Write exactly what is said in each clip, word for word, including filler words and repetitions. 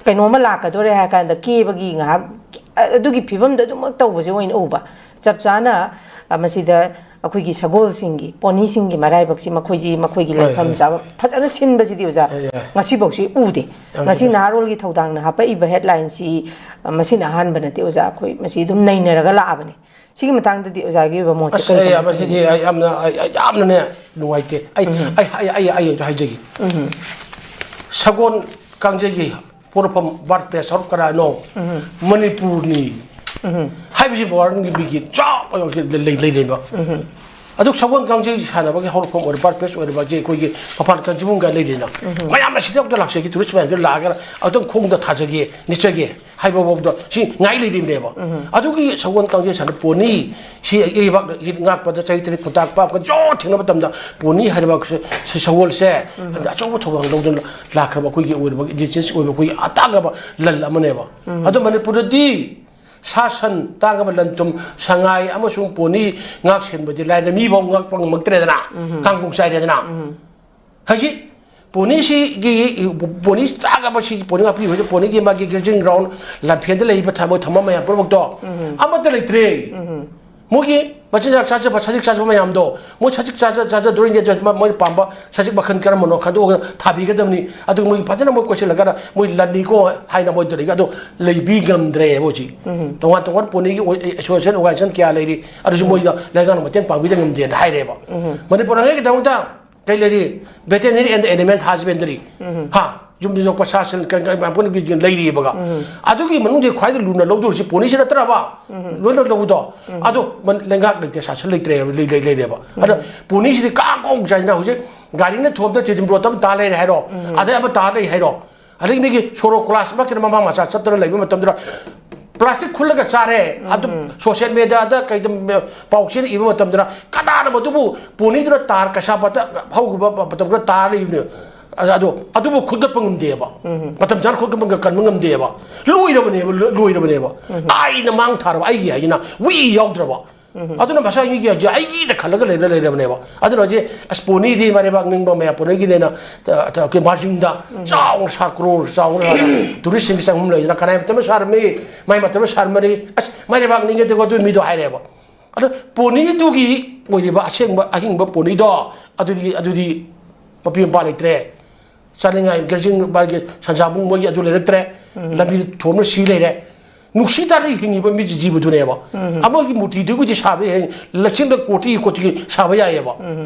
ꯀꯩꯅꯣꯝꯃ ꯂꯥꯛꯀꯗꯣꯔꯦ ꯍꯥꯏꯔ ꯀꯥꯟꯗ ꯀꯦꯕꯒꯤ ꯉꯥꯏꯍꯥꯛ, ꯑꯗꯨꯒꯤ ꯐꯤꯕꯝꯗ ꯑꯗꯨꯃꯛ ꯇꯧꯕꯁꯦ ꯑꯣꯏꯅ ꯎꯕ꯫ ꯆꯞ ꯆꯥꯅ, ꯑ, ꯃꯁꯤꯗ ꯑꯩꯈꯣꯏꯒꯤ ꯁꯒꯣꯜꯁꯤꯡꯒꯤ, ꯄꯣꯅꯤꯁꯤꯡꯒꯤ ꯃꯔꯥꯏꯕꯛꯁꯤ ꯃꯈꯣꯏꯁꯤ ꯃꯈꯣꯏꯒꯤ ꯍꯣꯏ, ꯂꯩꯐꯝ ꯍꯣꯏ꯫ ꯆꯥꯕ ꯐꯖꯅ ꯁꯤꯟꯕꯁꯤꯗꯤ, ꯑꯣꯖꯥ, ꯍꯣꯏ, ꯍꯣꯏ꯫ ꯉꯁꯤꯐꯥꯎꯁꯤ ꯎꯗꯦ꯫ ꯌꯥꯝ ꯉꯁꯤ ꯐꯖꯩ꯫ ꯅꯍꯥꯔꯣꯜꯒꯤ ꯊꯧꯗꯥꯡꯅ ꯍꯥꯞꯄꯛꯏꯕ headlineꯁꯤ, ꯑ, ꯃꯁꯤꯅ ꯑꯍꯥꯟꯕ ꯅꯠꯇꯦ, ꯑꯣꯖꯥ꯫ ꯑꯩꯈꯣꯏ ꯃꯁꯤ ꯑꯗꯨꯝ ꯅꯩꯅꯔꯒ ꯂꯥꯛꯑꯕꯅꯤ꯫ ꯁꯤꯒꯤ ꯃꯇꯥꯡꯗꯗꯤ ꯑꯣꯖꯥꯒꯤ ꯑꯣꯏꯕ ꯃꯣꯠꯁꯦ ꯑꯁ, ꯀꯔꯤ ꯑꯩ ꯀꯃꯥꯏꯅ ꯃꯁꯤꯗꯤ ꯊꯝꯕꯤꯒꯦ? ꯑꯩ ꯌꯥꯝꯅ, ꯑꯩ, ꯑꯩ ꯌꯥꯝꯅꯅꯦ ꯅꯨꯡꯉꯥꯏꯇꯦ꯫ ꯑꯩ, ꯎꯝ꯫ ꯑꯩ, ꯑꯩ, ꯑꯩ, ꯑꯩ ꯑꯝꯇ ꯍꯥꯏꯖꯒꯦ꯫ ꯎꯝ꯫ ꯁꯒꯣꯜ ꯀꯥꯡꯖꯩꯒꯤ ꯄꯣꯔꯐꯝ, birthplace ꯍꯧꯔꯛ ꯀꯅꯥꯅꯣ? ꯎꯝ꯫ ꯃꯅꯤꯄꯨꯔꯅꯤ꯫ ꯎꯝ꯫ ꯍꯥꯏꯕꯁꯤ ꯋꯥꯔꯜꯒꯤ ꯃꯤꯒꯤ ꯆꯥꯎꯕ ꯂꯩ-, ꯂꯩ-, ꯂꯩꯅꯩꯕ꯫ ꯎꯝ꯫ ꯑꯗꯨ ꯁꯒꯣꯜ ꯀꯥꯡꯖꯩ ꯁꯥꯟꯅꯕꯒꯤ ꯍꯧꯔꯛꯐꯝ ꯑꯣꯏꯔ, birthplace ꯑꯣꯏꯔꯕꯁꯦ ꯑꯩꯈꯣꯏꯒꯤ ꯃꯄꯥꯟ ꯀꯥꯡꯖꯩꯕꯨꯡ ꯀꯥꯏꯅ ꯂꯩꯔꯤꯅ꯫ ꯎꯝ꯫ ꯃꯌꯥꯝ ꯑꯁꯤꯗ ꯑꯃꯨꯛꯇ ꯂꯥꯛꯆꯒꯦ, tourist ꯃꯌꯥꯝꯁꯨ ꯂꯥꯛꯑꯒ ꯑꯃꯨꯛꯇꯪ ꯈꯣꯡꯗ ꯊꯥꯖꯒꯦ, ꯅꯤꯠꯆꯒꯦ ꯍꯥꯏꯕ ꯐꯥꯎꯗ ꯁꯤ ꯉꯥꯏ ꯂꯩꯔꯤꯕꯅꯦꯕ꯫ ꯎꯝ꯫ ꯑꯗꯨꯒꯤ ꯁꯒꯣꯜ ꯀꯥꯡꯖꯩ ꯁꯥꯟꯅ ꯄꯣꯅꯤ ꯁꯤ ꯏꯔꯩꯕꯥꯛ ꯉꯥꯛꯄꯗ ꯆꯍꯤ ꯇꯔꯦꯠ ꯈꯨꯟꯇꯥꯛꯄ ꯖꯣ ꯊꯦꯡꯅꯕ ꯃꯇꯝꯗ ꯄꯣꯅꯤ ꯍꯥꯏꯔꯤꯕ ꯁ-, ꯁ-, ꯁꯒꯣꯜꯁꯦ ꯎꯝ꯫ ꯑꯆꯧꯕ ꯊꯧꯗꯥꯡ ꯂꯧꯗꯨꯅ ꯂꯥꯛꯈ꯭ꯔꯕ ꯑꯩꯈꯣꯏꯒꯤ ꯑꯣꯏꯔꯤꯕ indigenous ꯑꯣꯏꯕ ꯑꯩꯈꯣꯏꯒꯤ ꯑꯇꯥꯡꯕ ꯂꯟ ꯑꯃꯅꯦꯕ꯫ ꯎꯝ꯫ ꯑꯗꯣ ꯃꯅꯤꯄꯨꯔꯗꯗꯤ ꯁꯥ ꯁꯟ, ꯇꯥꯡꯉꯕ ꯂꯟ ꯊꯨꯝ, ꯁꯉꯥꯏ ꯑꯃꯁꯨꯡ ꯄꯣꯅꯤ ꯉꯥꯛ ꯁꯦꯟꯕꯗꯤ ꯂꯥꯏꯔꯅ ꯃꯤꯐꯥꯎ ꯉꯥꯛꯄ ꯉꯝꯃꯛꯇ꯭ꯔꯦꯗꯅ, ꯎꯝ꯫ ꯀꯥꯡꯕꯨ ꯆꯥꯏꯔꯦꯗꯅ꯫ ꯎꯝ꯫ ꯍꯧꯖꯤꯛ ꯄꯣꯅꯤꯁꯤꯒꯤ, ꯄꯣꯅꯤ ꯆꯥꯒꯕꯁꯤ, ꯄꯣꯅꯤ ꯉꯥꯛꯄꯤꯕ ꯍꯧꯖꯤꯛ ꯄꯣꯅꯤꯒꯤ ꯃꯥꯒꯤ grazing ground, ꯂꯝꯐꯦꯜꯗ ꯂꯩꯔꯤꯕ ꯊꯝꯕ, ꯊꯝꯕ ꯃꯌꯥꯝ ꯄꯨꯝꯅꯃꯛꯇꯣ ꯎꯝ꯫ ꯑꯃꯠꯇ ꯂꯩꯇ꯭ꯔꯦ꯫ ꯎꯝ꯫ ꯃꯣꯏꯒꯤ ꯃꯆꯤꯟꯖꯥꯛ ꯆꯥꯖꯕ, ꯁꯖꯤꯛ ꯆꯥꯖꯕ ꯃꯌꯥꯝꯗꯣ, ꯃꯣꯏ ꯁꯖꯤꯛ ꯆꯥꯖ-, ꯆꯥꯖꯗꯣꯔꯤꯅꯦ ꯑꯗꯨ ꯃ-, ꯃꯣꯏꯅ ꯄꯥꯝꯕ ꯁꯖꯤꯛ ꯃꯈꯜ ꯀꯔꯝꯕꯅꯣ ꯈꯟꯗꯣꯛꯑꯒ ꯊꯥꯕꯤꯒꯗꯕꯅꯤ꯫ ꯑꯗꯨ ꯃꯣꯏ ꯐꯖꯅ ꯃꯣꯏ ꯀꯣꯏꯁꯤꯜꯂꯒ ꯃꯣꯏ ꯂꯟꯅꯤꯀꯣ ꯍꯥꯏꯅ ꯃꯣꯏ ꯇꯧꯔꯤꯒ ꯑꯗꯣ ꯂꯩꯕꯤ ꯉꯝꯗ꯭ꯔꯦꯕ ꯍꯧꯖꯤꯛ꯫ ꯎꯝ꯫ ꯇꯣꯉꯥꯟ ꯇꯣꯉꯥꯟ ꯄꯣꯅꯤꯒꯤ ꯑꯣꯏ-, association, organization ꯀꯌꯥ ꯂꯩꯔꯤ, ꯑꯗꯨꯁꯨ ꯎꯝ꯫ ꯃꯣꯏꯗ ꯂꯩꯉꯥꯛꯅ ꯃꯇꯦꯡ ꯄꯥꯡꯕꯤꯗ ꯉꯝꯗꯦꯅ ꯍꯥꯏꯔꯦꯕ꯫ ꯎꯝ꯫ ꯃꯅꯤꯄꯨꯔ ꯉꯥꯛꯄꯒꯤꯗꯃꯛꯇ ꯀꯩ ꯂꯩꯔꯤ? Veterinary and Animal Husbandry꯫ ꯎꯝ꯫ ꯍꯥ? ꯌꯨꯝꯗ ꯌꯣꯛꯄ ꯁꯥ ꯁꯟ ꯀ-, ꯀ-, ꯃꯌꯥꯝ ꯄꯨꯝꯅꯃꯛ ꯂꯩꯔꯤꯕꯒ꯫ ꯎꯝ꯫ ꯑꯗꯨꯒꯤ ꯃꯅꯨꯡꯗ ꯈ꯭ꯋꯥꯏꯗꯒꯤ ꯂꯨꯅ ꯂꯧꯗꯧꯔꯤꯁꯤ ꯄꯣꯅꯤꯁꯤ ꯅꯠꯇ꯭ꯔꯕ? ꯎꯝ꯫ ꯂꯣꯏꯅ ꯂꯧꯕꯗꯣ꯫ ꯎꯝ꯫ ꯑꯗꯣ ꯃꯟ-, ꯂꯩꯉꯥꯛ ꯂꯩꯇꯦ, ꯁꯥꯁꯟ ꯂꯩꯇ꯭ꯔꯦ, ꯂꯩ-, ꯂꯩ-, ꯂꯩꯔꯦꯕ꯫ ꯑꯗ ꯎꯝ꯫ ꯄꯣꯅꯤꯁꯤꯗꯤ ꯀꯥ ꯀꯣꯡ ꯆꯥꯏꯅ ꯍꯧꯖꯤꯛ ꯒꯥꯔꯤꯅ ꯊꯣꯝꯗ ꯇꯦꯖꯤꯝ ꯔꯣꯗ ꯑꯃ ꯇꯥ ꯂꯩꯔꯦ ꯍꯥꯏꯔꯣ? ꯎꯝ꯫ ꯑꯗꯩ ꯑꯃ ꯇꯥ ꯂꯩ ꯍꯥꯏꯔꯣ? ꯑꯗꯒꯤ ꯃꯤꯒꯤ ꯁꯣꯔꯣꯛ ꯀꯣꯂꯥꯁ ꯃꯔꯛꯁꯤꯗ ꯃꯃꯥ ꯃꯆꯥ ꯆꯠꯇꯅ ꯂꯩꯕ ꯃꯇꯝꯗꯨꯗ plastic ꯈꯨꯜꯂꯒ ꯆꯥꯔꯦ꯫ ꯑꯗꯨꯝ ꯎꯝ꯫ Social media ꯗ ꯀꯩꯗ ꯄꯥꯎ ꯆꯦꯅ ꯏꯕ ꯃꯇꯝꯗꯨꯗ ꯀꯅꯥꯅ ꯃꯗꯨꯕꯨ ꯄꯣꯅꯤꯗꯨꯅ ꯇꯥꯔ ꯀꯩꯁꯥꯝꯄꯥꯠꯇ ꯍꯧꯈꯤꯕ ꯃꯇꯝꯗꯨꯗ ꯇꯥꯔ ꯂꯩꯕꯅꯦ? ꯑꯗꯣ ꯑꯗꯨꯕꯨ ꯈꯨꯠꯀꯠꯄ ꯉꯝꯗꯦꯕ꯫ ꯎꯝ꯫ ꯃꯇꯝ ꯆꯥꯅ ꯈꯨꯠꯀꯠꯄ ꯀꯟꯕ ꯉꯝꯗꯦꯕ꯫ ꯂꯣꯏꯔꯕꯅꯦꯕ, ꯂꯣ-, ꯂꯣꯏꯔꯕꯅꯦꯕ꯫ ꯎꯝ꯫ ꯑꯩꯅ ꯃꯥꯡ ꯊꯥꯔꯕ ꯑꯩꯒꯤ ꯍꯥꯏꯁꯤꯅ ꯋꯤ ꯌꯥꯎꯗ꯭ꯔꯕ꯫ ꯑꯗꯨꯅ ꯃꯁꯥꯒꯤ ꯑꯩꯒꯤꯗ ꯈꯜꯂꯒ ꯂꯩꯔ ꯂꯩꯔꯕꯅꯦꯕ꯫ ꯑꯗꯨꯅ ꯍꯧꯖꯤꯛ ꯑꯁ ꯄꯣꯅꯤꯗꯤ ꯃꯔꯩꯕꯥꯛ ꯅꯤꯡꯕ ꯃꯌꯥꯝ ꯄꯣꯅꯤꯒꯤꯅꯦꯅ, ꯃꯥꯔꯖꯤꯡꯗ ꯆꯥꯎꯅ ꯁꯥꯔ, ꯀ꯭ꯔꯣꯔ ꯆꯥꯎꯅ ꯁꯥꯔ, ꯇꯨꯔꯤꯁꯁꯤꯡꯒꯤ ꯆꯪꯐꯝ ꯂꯩꯗꯅ ꯀꯅꯥꯏ ꯃꯇꯝꯗ ꯁꯥꯔꯝꯃꯤ? ꯃꯥꯏ ꯃꯇꯝꯗ ꯁꯥꯔꯝꯃꯅꯤ꯫ ꯑꯁ ꯃꯔꯩꯕꯥꯛ ꯅꯤꯡꯉꯦꯗꯀꯣ ꯑꯗꯨ ꯃꯤꯗꯣ ꯍꯥꯏꯔꯦꯕ꯫ ꯑꯗꯣ ꯄꯣꯅꯤꯗꯨꯒꯤ ꯑꯣꯏꯔꯤꯕ ꯑꯁꯦꯡꯕ ꯑꯍꯤꯡꯕ ꯄꯣꯅꯤꯗꯣ ꯑꯗꯨꯗꯤ, ꯑꯗꯨꯗꯤ ꯃꯄꯤ ꯃꯄꯥ ꯂꯩꯇ꯭ꯔꯦ꯫ ꯆꯥꯅꯤꯡꯉꯥꯏ ꯒꯦꯔꯖꯤꯡ ꯃꯥꯒꯤ ꯁꯟꯖꯥꯃꯨꯡ ꯃꯣꯏꯒꯤ ꯑꯗꯨ ꯂꯩꯔꯛꯇ꯭ꯔꯦ꯫ ꯂꯝꯕꯤꯗ ꯊꯣꯝꯅ ꯁꯤ ꯂꯩꯔꯦ꯫ ꯅꯨꯡꯁꯤ ꯇꯥꯔꯗꯤ ꯍꯤꯡꯉꯤꯕ ꯃꯤ ꯖꯤꯕꯗꯨꯅꯦꯕ꯫ ꯑꯃꯒꯤ ꯃꯨꯔꯇꯤꯗꯨꯕꯨꯗꯤ ꯁꯥꯕ ꯌꯥꯏ, ꯂꯤꯁꯤꯡꯗ ꯀꯣꯇꯤ ꯀꯣꯇꯤꯒꯤ ꯁꯥꯕ ꯌꯥꯏꯑꯕ꯫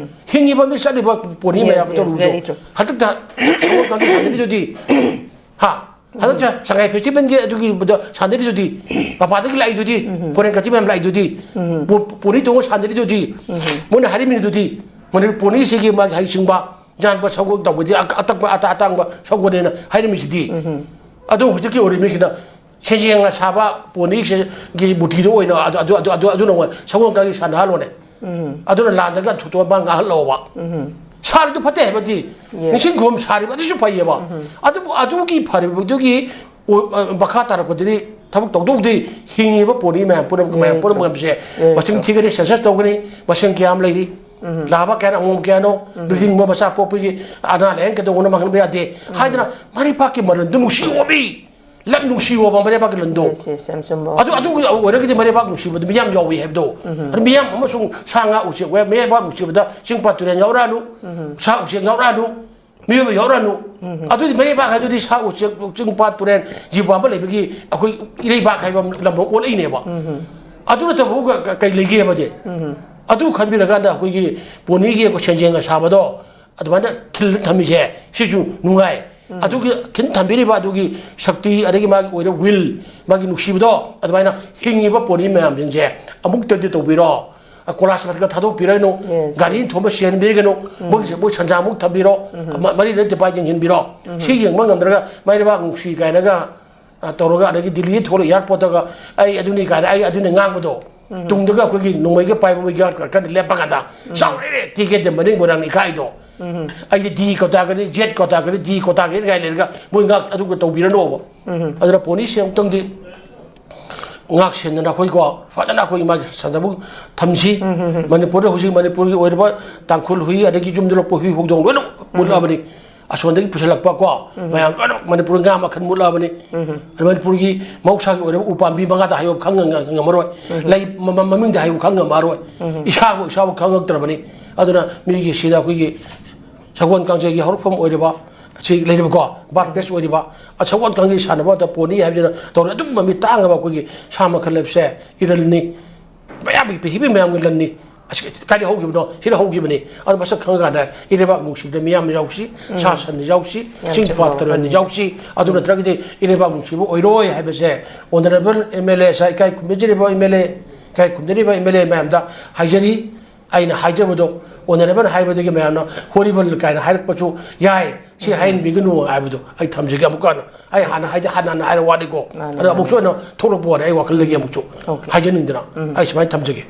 ꯍꯤꯡꯉꯤꯕ ꯃꯤ ꯆꯠꯂꯤꯕ ꯄꯣꯅꯤ Yes, ꯃꯌꯥꯝ yes, ꯇꯧꯔꯨꯕꯗꯣ꯫ Very true. ꯍꯟꯗꯛꯇ ꯁꯒꯣꯜ ꯀꯥꯡꯖꯩ ꯁꯥꯟꯅꯔꯤꯗꯨꯗꯤ, ꯍꯥ? ꯍꯟꯗꯛ ꯁꯉꯥꯏ ꯐꯦꯁꯇꯤꯚꯦꯜꯒꯤ ꯑꯗꯨꯒꯤ ꯁꯥꯟꯅꯔꯤꯗꯨꯗꯤ, ꯃꯄꯥꯟꯗꯒꯤ ꯂꯥꯛꯏꯗꯨꯗꯤ, ꯐꯣꯔꯦꯟ ꯀꯟꯇ꯭ꯔꯤ ꯃꯌꯥꯝ ꯂꯥꯛꯏꯗꯨꯗꯤ, ꯄꯣ-, ꯄꯣꯅꯤ ꯇꯣꯡꯉ ꯁꯥꯟꯅꯔꯤꯗꯨꯗꯤ, ꯃꯣꯏꯅ ꯍꯥꯏꯔꯤꯕꯗꯨꯗꯤ, ꯃꯅꯤꯄꯨꯔ ꯄꯣꯅꯤꯁꯤꯒꯤ ꯃꯥꯒꯤ ꯍꯩꯁꯤꯡꯕ, ꯌꯥꯟꯕ ꯁꯒꯣꯜ ꯇꯧꯕꯗꯤ ꯑ-, ꯑꯇꯛꯄ ꯑꯇꯥ ꯑꯇꯥꯡꯕ ꯁꯒꯣꯜꯅꯦꯅ ꯍꯥꯏꯔꯝꯃꯤꯁꯤꯗꯤ꯫ ꯑꯗꯨ ꯍꯧꯖꯤꯛꯀꯤ ꯑꯣꯏꯔꯤꯕ ꯃꯤꯁꯤꯅ ꯁꯦꯟꯖꯦꯡꯅ ꯁꯥꯕ ꯄꯣꯅꯤꯁꯤꯒꯤ ꯃꯨꯔꯇꯤꯗꯨ ꯑꯣꯏꯅ ꯑꯗꯨ, ꯑꯗꯨ, ꯑꯗꯨ, ꯑꯗꯨ, ꯑꯗꯨꯅ ꯑꯣꯏꯅ ꯁꯒꯣꯜ ꯀꯥꯡꯖꯩ ꯁꯥꯟꯅꯍꯜꯂꯣꯅꯦ꯫ ꯑꯗꯨꯅ ꯂꯥꯟꯗꯒ ꯊꯨꯠꯇꯣꯛꯑ ꯃꯥ ꯉꯥꯡꯍꯜꯂꯑꯣꯕ꯫ ꯁꯥꯔꯤꯗꯨ ꯐꯠꯇꯦ ꯍꯥꯏꯕꯗꯤ, Yes. ꯅꯤꯡꯁꯤꯡ ꯈꯨꯕꯝ ꯁꯥꯔꯤꯕ ꯑꯗꯨꯁꯨ ꯐꯩꯌꯦꯕ꯫ ꯑꯗꯨꯕꯨ ꯑꯗꯨꯒꯤ ꯐꯔꯤꯕꯗꯨꯒꯤ ꯑꯣ, ꯑ, ꯃꯈꯥ ꯇꯥꯔꯛꯄꯗꯗꯤ ꯊꯕꯛ ꯇꯧꯗꯧꯗꯤ ꯍꯤꯡꯉꯤꯕ ꯄꯣꯅꯤ ꯃꯌꯥꯝ ꯄꯨꯝꯅꯃꯛ, ꯃꯌꯥꯝ Very ꯄꯨꯝꯅꯃꯛ true. ꯃꯌꯥꯝꯁꯦ Very ꯃꯁꯤꯡ true. ꯊꯤꯒꯅꯤ, ꯁꯦꯟꯁꯁ ꯇꯧꯒꯅꯤ, ꯃꯁꯤꯡ ꯀꯌꯥꯝ ꯂꯩꯔꯤ, ꯂꯥꯕ ꯀꯌꯥꯅꯣ, ꯑꯃꯣꯝ ꯀꯌꯥꯅꯣ, ꯂꯨꯆꯤꯡꯕ ꯃꯆꯥ ꯄꯣꯛꯄꯒꯤ ꯑꯅꯥ ꯂꯥꯏꯌꯦꯡ ꯀꯩꯗꯧꯕꯅꯣ ꯃꯥꯡꯍꯟꯕ ꯌꯥꯗꯦ ꯍꯥꯏꯗꯅ ꯃꯔꯩꯕꯥꯛꯀꯤ ꯃꯔꯟꯗꯨ ꯅꯨꯡꯁꯤꯌꯣꯕꯤ, ꯂꯝ ꯅꯨꯡꯁꯤꯌꯣꯕ ꯃꯔꯩꯕꯥꯛꯀꯤ ꯂꯝꯗꯣ꯫ Yes, yes, ꯌꯥꯝ ꯆꯨꯝꯕ ꯑꯗꯨ, ꯋꯥꯐꯝꯅꯤ꯫ ꯑꯗꯨ ꯑꯣꯏꯔꯒꯗꯤ ꯃꯔꯩꯕꯥꯛ ꯅꯨꯡꯁꯤꯕꯗꯨ ꯃꯤꯌꯥꯝ ꯌꯥꯎꯏ ꯍꯥꯏꯕꯗꯣ꯫ ꯑꯗꯨ ꯃꯤꯌꯥꯝ ꯑꯃꯁꯨꯡ ꯁꯥ ꯉꯥ ꯎꯆꯦꯛ ꯋꯥꯌꯥ ꯃꯔꯩꯕꯥꯛ ꯅꯨꯡꯁꯤꯕꯗ ꯆꯤꯡ ꯄꯥꯠ ꯇꯨꯔꯦꯜ ꯌꯥꯎꯔꯛꯑꯅꯨ, ꯁꯥ ꯎꯆꯦꯛ ꯌꯥꯎꯔꯛꯑꯅꯨ, ꯃꯤꯑꯣꯏꯕ ꯌꯥꯎꯔꯛꯑꯅꯨ꯫ ꯑꯗꯨꯗꯤ ꯃꯔꯩꯕꯥꯛ ꯍꯥꯏꯗꯨꯗꯤ ꯁꯥ ꯎꯆꯦꯛ, ꯆꯤꯡ ꯄꯥꯠ ꯇꯨꯔꯦꯜ, ꯖꯤꯕ ꯄꯥꯟꯕ ꯂꯩꯕꯒꯤ ꯑꯩꯈꯣꯏ ꯏꯔꯩꯕꯥꯛ ꯍꯥꯏꯕ ꯂꯝ ꯑꯃ ꯑꯣꯜꯂꯛꯏꯅꯦꯕ꯫ ꯑꯗꯨ ꯅꯠꯇꯕꯕꯨ ꯀ-, ꯀ-, ꯀꯩ ꯂꯩꯒꯦꯕꯗꯤ? ꯑꯗꯨ ꯈꯟꯕꯤꯔꯀꯥꯟꯗ ꯑꯩꯈꯣꯏꯒꯤ ꯄꯣꯅꯤꯒꯤ ꯑꯩꯈꯣꯏ ꯁꯦꯟꯖꯦꯡꯒ ꯁꯥꯕꯗꯣ ꯑꯗꯨꯃꯥꯏꯅ ꯈꯤꯜ ꯊꯝꯃꯤꯁꯦ ꯁꯤꯁꯨ ꯅꯨꯡꯉꯥꯏ꯫ ꯑꯗꯨꯒꯤ ꯈꯤꯜ ꯊꯝꯕꯤꯔꯤꯕ ꯑꯗꯨꯒꯤ ꯁꯛꯇꯤ, ꯑꯗꯒꯤ ꯃꯥꯒꯤ ꯑꯣꯏꯔ will, ꯃꯥꯒꯤ ꯅꯨꯡꯁꯤꯕꯗꯣ ꯑꯗꯨꯃꯥꯏꯅ ꯍꯤꯡꯉꯤꯕ ꯄꯣꯅꯤ ꯃꯌꯥꯝꯁꯤꯡꯁꯦ ꯑꯃꯨꯛꯇꯗꯤ ꯇꯧꯕꯤꯔꯣ꯫ ꯀꯣꯂꯥꯁ ꯃꯊꯛꯇ ꯊꯥꯗꯣꯛꯄꯤꯔꯅꯨ, Yes, ꯒꯥꯔꯤ yes. ꯊꯣꯝꯕ ꯁꯤꯍꯟꯕꯤꯔꯒꯅꯨ, ꯃꯣꯏꯁꯦ ꯃꯣꯏ ꯁꯟꯖꯥꯃꯨꯛ ꯊꯝꯕꯤꯔꯣ, ꯃ-, ꯃꯔꯤ ꯂꯩꯅ ꯗꯤꯄꯥꯔꯠ ꯌꯦꯡꯁꯤꯟꯕꯤꯔꯣ꯫ ꯁꯤ ꯌꯦꯡꯕ ꯉꯝꯗ꯭ꯔꯒ ꯃꯥꯏꯔꯩꯕꯥꯛ ꯅꯨꯡꯁꯤ ꯀꯥꯏꯅꯒ, ꯑ, ꯇꯧꯔꯒ, ꯑꯗꯒꯤ ꯗꯤꯜꯂꯤꯗ ꯊꯣꯛꯂꯒ ꯑꯦꯌꯥꯔꯄꯣꯔꯠꯇꯒ ꯑꯩ ꯑꯗꯨꯅꯤ ꯀꯥꯏꯅ ꯑꯩ ꯑꯗꯨꯅꯤ ꯉꯥꯡꯕꯗꯣ, ꯇꯨꯡꯗꯒ ꯑꯩꯈꯣꯏꯒꯤ ꯅꯣꯡꯃꯩꯒ ꯄꯥꯏꯕ ꯃꯣꯏ ꯒꯥꯔꯗ ꯀꯟꯅ ꯂꯦꯞꯄ ꯀꯥꯟꯗ, "ꯆꯥꯎꯔꯦꯅꯦ, ꯇꯤꯀꯦꯠꯇ ꯃꯅꯤꯡ ꯃꯣꯏꯔꯥꯡ ꯏꯀꯥꯏꯗꯣ꯫ ꯑꯩꯗꯤ ꯗꯤ ꯀꯣꯇꯥꯒꯅꯤ, ꯖꯦꯠ ꯀꯣꯇꯥꯒꯅꯤ, ꯗꯤ ꯀꯣꯇꯥꯒꯅꯤ" ꯀꯥꯏꯅ ꯂꯩꯔꯒ ꯃꯣꯏ ꯉꯥꯛ ꯑꯗꯨꯒ ꯇꯧꯕꯤꯔꯅꯣꯕ꯫ ꯑꯗꯨꯅ ꯄꯣꯅꯤꯁꯦ ꯑꯃꯨꯛꯇꯪꯗꯤ ꯉꯥꯛ ꯁꯦꯟꯗꯅ ꯑꯩꯈꯣꯏꯀꯣ, ꯐꯖꯅ ꯑꯩꯈꯣꯏ ꯃꯥꯒꯤ ꯁꯥꯟꯅꯕ ꯊꯝꯁꯤ꯫ ꯃꯅꯤꯄꯨꯔꯗ ꯍꯧꯖꯤꯛ ꯃꯅꯤꯄꯨꯔꯒꯤ ꯑꯣꯏꯔꯤꯕ ꯇꯥꯡꯈꯨꯜ ꯍꯨꯏ, ꯑꯗꯒꯤ ꯌꯨꯝꯗ ꯂꯣꯛꯄ ꯍꯨꯏ ꯍꯧꯗꯣꯡ ꯂꯣꯏꯅ ꯃꯨꯠꯂꯛꯑꯕꯅꯤ꯫ ꯑꯁꯣꯝꯗꯒꯤ ꯄꯨꯁꯜꯂꯛꯄ ꯀꯣ, ꯃꯌꯥꯝ ꯂꯣꯏꯅꯃꯛ ꯃꯅꯤꯄꯨꯔ ꯉꯥ ꯃꯈꯜ ꯃꯨꯠꯂꯛꯑꯕꯅꯤ꯫ ꯑꯗ ꯃꯅꯤꯄꯨꯔꯒꯤ ꯃꯍꯧꯁꯥꯒꯤ ꯑꯣꯏꯔꯕ ꯎ ꯄꯥꯝꯕꯤ ꯃꯉꯥꯗ ꯍꯥꯏꯌꯣ ꯈꯪ ꯉꯝ-, ꯉꯝꯃꯔꯣꯏ꯫ ꯂꯩ ꯃ-, ꯃ-, ꯃꯃꯤꯡꯗ ꯍꯥꯏꯌꯣ ꯈꯪ ꯉꯝꯃꯔꯣꯏ꯫ ꯏꯁꯥꯕꯨ ꯏꯁꯥꯕꯨ ꯈꯪꯉꯛꯇ꯭ꯔꯕꯅꯤ꯫ ꯑꯗꯨꯅ ꯃꯤꯒꯤ ꯁꯤꯗ ꯑꯩꯈꯣꯏꯒꯤ ꯁꯒꯣꯜ ꯀꯥꯡꯖꯩꯒꯤ ꯍꯧꯔꯛꯐꯝ ꯑꯣꯏꯔꯤꯕ, ꯑꯁꯤ ꯂꯩꯔꯤꯕꯀꯣ, ꯕꯥꯔꯠ ꯄ꯭ꯂꯦꯁ ꯑꯣꯏꯔꯤꯕ, ꯑ, ꯁꯒꯣꯜ ꯀꯥꯡꯖꯩ ꯁꯥꯟꯅꯕ ꯃꯇꯝꯗ ꯄꯣꯅꯤ ꯍꯥꯏꯕꯁꯤꯅ ꯇꯧꯔꯦ꯫ ꯑꯗꯨꯒꯨꯝꯕ ꯃꯤ ꯇꯥꯡꯉꯕ ꯑꯩꯈꯣꯏꯒꯤ ꯁꯥ ꯃꯈꯜ ꯍꯥꯏꯕꯁꯦ ꯏꯔꯜꯅꯤ꯫ ꯃꯌꯥꯝꯒꯤ, ꯄ꯭ꯔꯤꯊꯤꯕꯤ ꯃꯌꯥꯝꯒꯤ ꯂꯟꯅꯤ꯫ ꯑꯁꯤ ꯀꯥꯏꯗ ꯍꯧꯈꯤꯕꯅꯣ? ꯁꯤꯗ ꯍꯧꯈꯤꯕꯅꯤ꯫ ꯑꯗꯨ ꯃꯁꯛ ꯈꯪꯉꯀꯥꯟꯗ ꯏꯔꯩꯕꯥꯛ ꯅꯨꯡꯁꯤꯕꯗ ꯃꯤꯌꯥꯝ ꯌꯥꯎꯁꯤ, ꯁꯥ ꯁꯟ ꯌꯥꯎꯁꯤ, ꯌꯥꯝ ꯆꯤꯡ ꯆꯨꯝꯕ ꯄꯥꯠ ꯇꯔꯦꯠꯅꯤ ꯋꯥꯐꯝꯅꯤ꯫ ꯌꯥꯎꯁꯤ꯫ ꯑꯗꯨ ꯅꯠꯇ꯭ꯔꯒꯗꯤ ꯏꯔꯩꯕꯥꯛ ꯅꯨꯡꯁꯤꯕ ꯑꯣꯏꯔꯣꯏ ꯍꯥꯏꯕꯁꯦ ꯑꯣꯅꯔꯦꯕꯜ ꯑꯦꯝ ꯑꯦꯜ ꯑꯦ, ꯏꯀꯥꯏ ꯈꯨꯝꯅꯖꯔꯤꯕ ꯑꯦꯝ ꯑꯦꯜ ꯑꯦ, ꯏꯀꯥꯏ ꯈꯨꯝꯅꯔꯤꯕ ꯑꯦꯝ ꯑꯦꯜ ꯑꯦ ꯃꯌꯥꯝꯗ ꯍꯥꯏꯖꯔꯤ꯫ ꯑꯩꯅ ꯍꯥꯏꯖꯕꯗꯣ ꯑꯣꯅꯔꯦꯕꯜ ꯍꯥꯏꯕꯗꯒꯤ ꯃꯌꯥꯝꯅ ꯍꯣꯔꯤꯕꯜ ꯀꯥꯏꯅ ꯍꯥꯏꯔꯛꯄꯁꯨ ꯌꯥꯏ꯫ ꯁꯤ ꯍꯥꯏꯍꯟꯕꯤꯒꯅꯨ ꯍꯥꯏꯕꯗꯣ ꯑꯩ ꯊꯝꯖꯒꯦ꯫ ꯑꯃꯨꯛꯀ ꯍꯟꯅ ꯑꯩ ꯍꯥꯟꯅ ꯍꯥꯏꯖ-, ꯍꯥꯟꯅ ꯍꯥꯟꯅ ꯍꯥꯏꯔ ꯋꯥꯅꯤꯀꯣ꯫ ꯃꯥꯅꯦ, ꯑꯗꯣ ꯃꯥꯅꯦ꯫ ꯑꯃꯨꯛꯁꯨ ꯍꯟꯅ ꯊꯣꯛꯂꯛꯄ ꯋꯥꯅꯤ ꯑꯩ ꯋꯥꯈꯜꯗꯒꯤ ꯑꯃꯨꯛꯁꯨ ꯑꯣꯀꯦ꯫ ꯍꯥꯏꯖꯅꯤꯡꯗꯅ ꯑꯩ ꯁꯨꯃꯥꯏꯅ ꯊꯝꯖꯒꯦ꯫